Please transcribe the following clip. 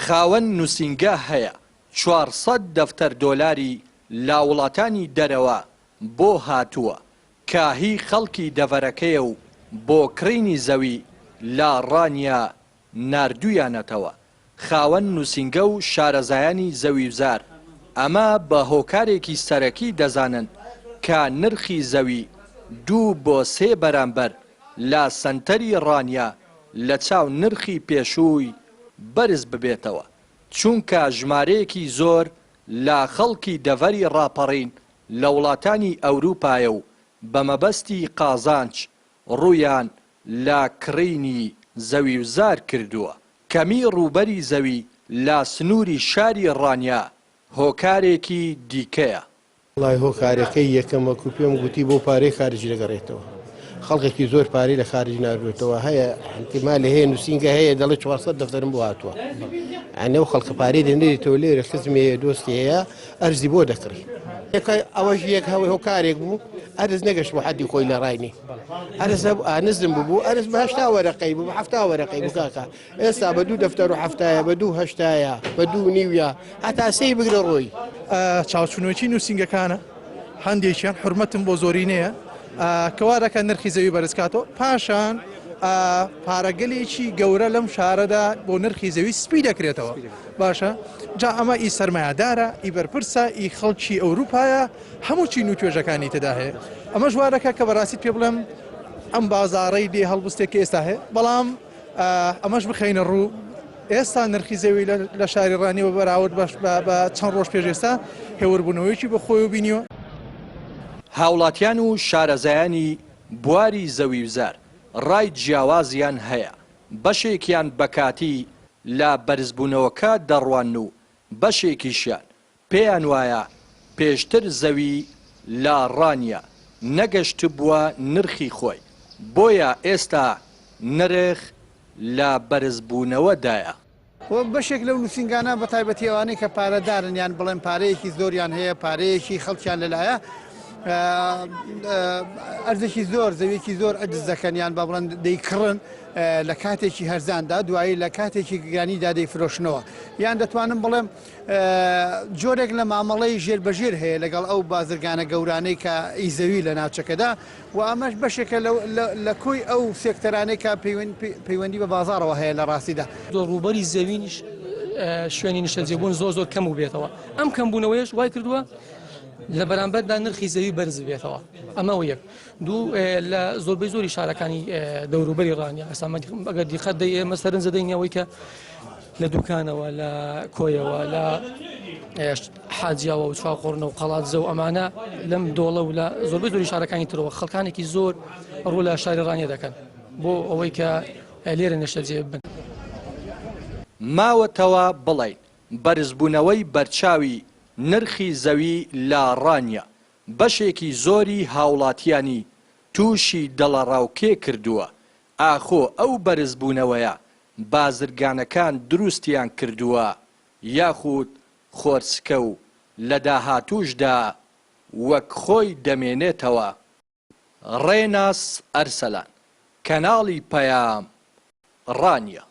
خاوەن نوسینگە هەیە 400 دەفتەر دۆلاری لە وڵاتانی دەرەوە بۆ هاتووە کە هی خەڵکی دەڤەرەکەیە و بۆ کڕینی زەوی لە ڕانیە ناردوویانەتەوە، خاوەن نووسینگە و شارەزایانی زەویوزار ئەمە بە هۆکارێکی سەرەکی دەزانن کە نرخی زەوی دوو بۆ سێ بەرامبەر لە سەنتەری ڕانیە لە چاو نرخی پێشووی بەرز ببێتەوە، چونکە ژمارەیەکی زۆر لە خەڵکی دەڤەری ڕاپەڕین لە وڵاتانی ئەوروپایە و بە مەبەستی قازانج ڕوویان لە کڕینی زەویوزار کردووە. کەمی ڕووبەری زەوی لە سنووری شاری ڕانیە هۆکارێکی دیکەیە. وەڵای هۆکارەکەی یەکەم وەکو پێم گوتی بۆ پارەی خارجی دەگەڕێتەوە خەڵکێکی زۆر پارەی لە خارج ناردوێتەوە هەیە احتیمالی هەیە نووسینگە هەیە دەڵێ 400 دەفتەرم بۆ هاتووە ئەنێ و خەڵکە پارەی دەنێریتەوە لێرە خزمی هەیە دۆستی هەیە ئەرزی بۆ دەکڕی ئەوەش یەک هەوەی هۆکارێک بوو ئەرز نەگەشت بۆ حەدی خۆی لە ڕاینی ئەرز نزم ببوو ئەرز بە هەشتا وەرەقەی بوو بە حەفتا وەرەقەی بوو کاکە ئێستا بە دوو دەفتەر و حەفتایە بە دوو هەشتایە بە دوو نیویە هەتا سێی بگرە ڕۆی. چاوچنۆکی نووسینگەکانە هەندێکیان حورمەتم بۆ زۆرینەیە کە وا دەکات نرخی زەوی بەرز کاتەوە پاشان پارەگەلێکی گەورە لەم شارەدا بۆ نرخی زەوی سپی دەکرێتەوە باشە جا ئەمە ئی سەرمایەدارە ئی بەرپرسە ئی خەڵکی ئەوروپایە هەموو چین و توێژەکانی تێدا هەیە ئەمەش وا دەکات کە بەڕاستیت پێ بڵێم ئەم بازاڕەی لێ هەڵبستێک کە ئێستا هەیە بەڵام ئەمەش بخەینە ڕوو ئێستا نرخی زەوی لە شاری ڕانیە بە بەراورد بە چەند ڕۆژ پێش ئێستا هێوربوونەوەیەکی بە خۆیەوە بینیوە. هاوڵاتیان و شارەزایانی بواری زەویوزار ڕای جیاوازیان هەیە، بەشێکیان بە کاتی لە بەرزبوونەوەکە دەڕوانن و بەشێکیشیان پێیان وایە پێشتر زەوی لە ڕانیە نەگەشتبووە نرخی خۆی، بۆیە ئێستا نرخ لە بەرزبوونەوەدایە. وە بەشێک لەو نووسینگانە بە تایبەتی ئەوانەی کە پارەدارن یان بڵێن پارەیەکی زۆریان هەیە پارەیەکی خەڵکیان لەلایە ئەرزێکی زۆر زەویەکی زۆر عجز دەکەن یان با بڵێن دەیکڕن لە کاتێکی هەرزاندا دوایی لە کاتێکی گرانیدا دەیفرۆشنەوە یان دەتوانم بڵێم جۆرێک لە مامەڵەی ژێر بەژێر هەیە لەگەڵ ئەو بازرگانە گەورانەی کە ئی زەوی لە ناوچەکەدا و ئەمەش بەشێکە لە کۆی ئەو سێکتەرانەی کە پەیوەندی بە بازاڕەوە هەیە لە ڕاستیدا. ڕووبەری زەوینیش شوێنی نیشتەجێبوون زۆر زۆر کەم بووبێتەوە، ئەم کەمبوونەوەیەش وای کردووە لە بەرامبەردا نرخی زەوی بەرز ببێتەوە. ئەمە یەک. دوو لە زۆربەی زۆری شارەکانی دەوروبەری ڕانیە ئێستا ئەگەر دیقەت دەی ئێمە سەرنج دەدەین ئەوەی کە لە دوکانەوە لە کۆیەوە لە حاجیاوە و چاقۆڕنە و قەڵادزە و ئەمانە لەم دۆڵە و لە زۆربەی زۆری شارەکانی ترەوە خەڵکانێکی زۆر ڕوو لە شاری ڕانیە دەکەن بۆ ئەوەی کە لێرە نیشتەجێ بن. ماوەتەوە بڵێین بەرزبوونەوەی بەرچاوی نرخی زەوی لە ڕانیە بەشێکی زۆری هاوڵاتیانی تووشی دڵەڕاوکێ کردووە، ئاخۆ ئەو بەرزبوونەوەیە بازرگانەکان دروستیان کردووە یاخود خۆرسکە و لە داهاتووشدا وەک خۆی دەمێنێتەوە؟ ڕێناس ئەرسەلان، کەناڵی پەیام، ڕانیە.